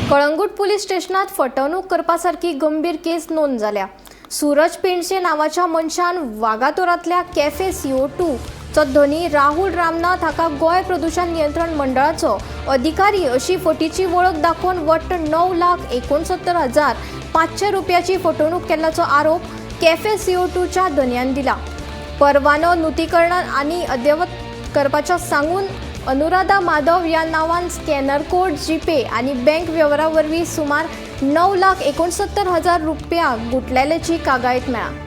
Calangute police स्टेशनात फटवणूक करपा सारकी गंभीर केस नोंद जाल्या. सूरज पेंडसे नांवाच्या मनशान वागातोरांतल्या कॅफे CO2 चो धनी राहुल रामनाथ हाका गोंय प्रदूषण नियंत्रण मंडळाचो अधिकारी अशी फटीची वळख दाखोवन वट्ट 9,69,500 रुपयाची फटवणूक केल्ल्याचो आरोप कॅफे CO2च्या धनयान दिला. परवानो नुतीकरण आनी अद्ययावत करपाच्या सांगून अनुराधा माधव ह्या नांवान स्कॅनर कोड, जीपे आनी बँक वेव्हारा वरवीं सुमार 9,69,000 रुपया गुटलेल्याची कागाळीत मेळ्ळा.